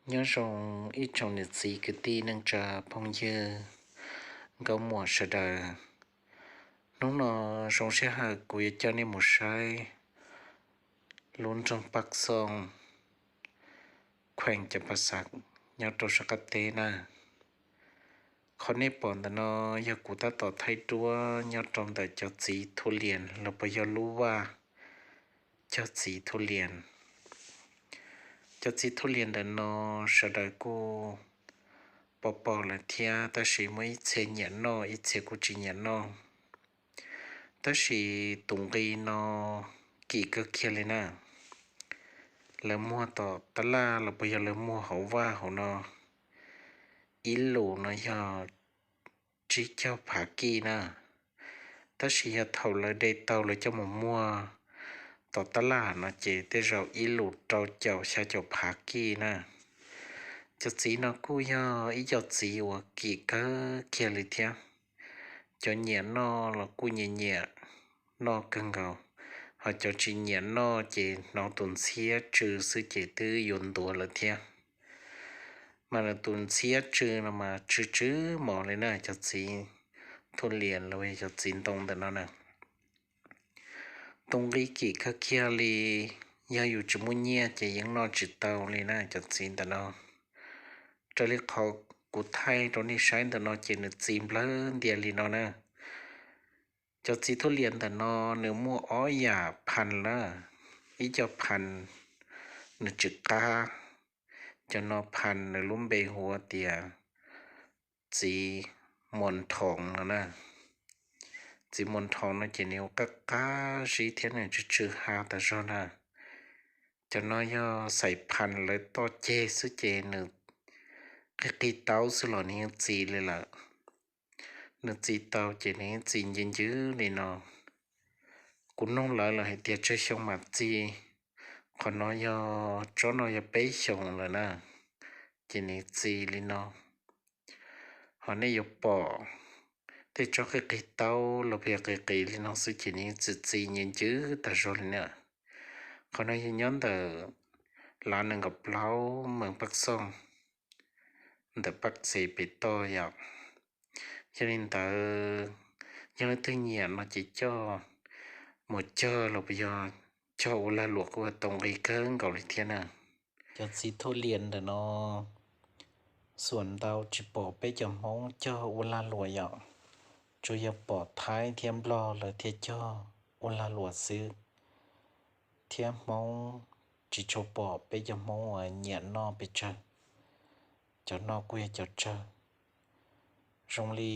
Nyob zoo ib tsoom niam txiv kwv tij neej tsa phooj ywg nkauj muam sawv daws. Hnub no zoo sij hawm kuv yuav coj nej mus saib lub nroog Paj Xooj, kheem Cam Paj Xav, nyob rau sab qab teb na. Qhov nej pom ntawm no yog kuv tab tom thaij duab nyob rau ntawm cov txiv Thuj Lias los puas yog lub vaj cog txiv Thuj Lias. Cov txiv Thuj Lias ntawm no sawv daws kuj pom pom lawm thiab, tab sis muaj ib txhia nyiam noj, ib txhia kuj tsis nyiam noj. Tab sis tus nqi no kim kawg kiag li na. Lawv muag tom tab laj los puas yog lawv muag hauv vaj hauv no, ib lus no yog tsib caug phav kij na. Tab sis yog thaum lawv de tau lawv coj mus muag tom tab laj no ces tej zaum ib lus rau caum xya caum phav kij na. Cov txiv no kuj yog ib co txiv uas kim kawg kiag li thiab. Cov nyiam noj los kuj nyiam nyiam noj kawg nkaus, ho cov tsis nyiam noj ces hnov tus ntxhiab tsw xwb ces twb yuav ntuav lawm thiab. Mas nws tus ntxhiab tsw no mas tsw tsw mos li na, cov txiv Thuj Lias los yog cov txiv ntoo ntawm no na. Tus nqi kim kawg kiag li, yog yus tsis muaj nyiaj ces yeej noj tsis tau li na cov txiv ntawm no. Raws li qhov kuv thaij rau nej saib ntawm no ces nws txi nplawg ntias li no na. Cov txiv Thuj Lias ntawm no nws muaj ob yam phas na, ib co phas nws tsw qab, cov no phas nws lub npe hu ua tias txiv muas nrhoov no na. Txiv muas nrhoov no ces nws ua qab qab zib thiab nws tsw tsw ha tas zog na. Cov no yog xaim phas lawv toj ceg xwb ces nws qig qig taub xwb los nws yeej txi li lawm. Nws txi tau ces nws yeej txi ncw ncwb li no. Kuv noog lawv lawm hais tias tsawg xyoo mam txi, qhov no yog tsob no yog peb xyoos lawm na, ces nws txi li no. Ho nej yuav pom tej tsob qig qig taub los puas yog qis qis li no xwb ces nws yeej txi txi ncw ncwb tas zog li na. Qhov no yog nyob ntawm lav nees nkaum plaub mees Paj Xooj, ntawm Paj Xev pem toj yom. Yog li ntawd, yog leej twg nyiam no ces coj mus cog los puas yog cog ua lag luam kuj tau nqi kawg nkaus li thiab na. Cov txiv Thuj Lias ntawm no xuam ntau tsis pom peb cov Hmoob cog ua lag luam yom, tsuas yog pom Thaib thiab Nplog lawv thiaj cog ua lag luam xwb, thiab Hmoob tsis tshua pom peb cov Hmoob uas nyiam noj pes tsawg. Cov no kuj yog cov tsawg. Zoo li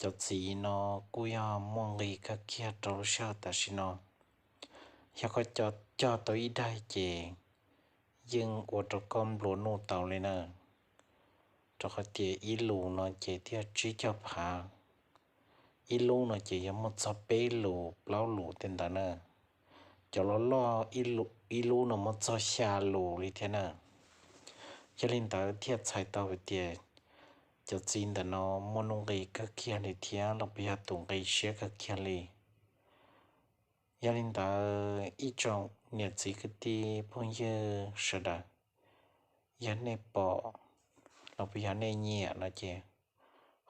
cov txiv no kuj yog muaj nqi kawg kiag rau lub sij hawm tam sim no. Yog koj cog tau ib daig ces yeej ua rau koj nplua nuj tau li na, rau qhov tias ib lus no ces thiaj tsib caug phav. Ib lub no ces yog muaj txog peb lus plaub lus tej ntawd na. Cov loj loj ib lub no muaj txog xya lus li thiab na. Yog li ntawd thiaj txhais tau hais tias cov txiv ntawm no muaj nuj nqis kawg kiag li thiab los puas yog tus nqi siab kawg kiag li. Yog li ntawd ib tsoom niam txiv kwv tij phooj ywg sawv daws, yog nej pom los puas yog nej nyiam no ces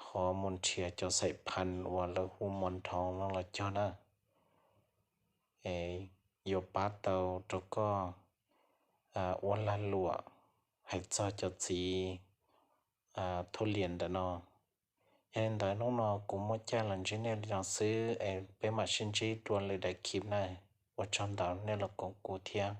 ho mus nrhiav cov xaim phas uas lawv hu mos nrhoov no los cog na. Yuav pab tau rau koj ua lag luam hais txog cov txiv Thuj Lias ntawm no. Yog li ntawd hnub no kuv muaj caij los ntsib nej li no xwb es peb mam sib ntsib dua lwm daim clip na. Ua tsaug ntau nej los koom kuv thiab.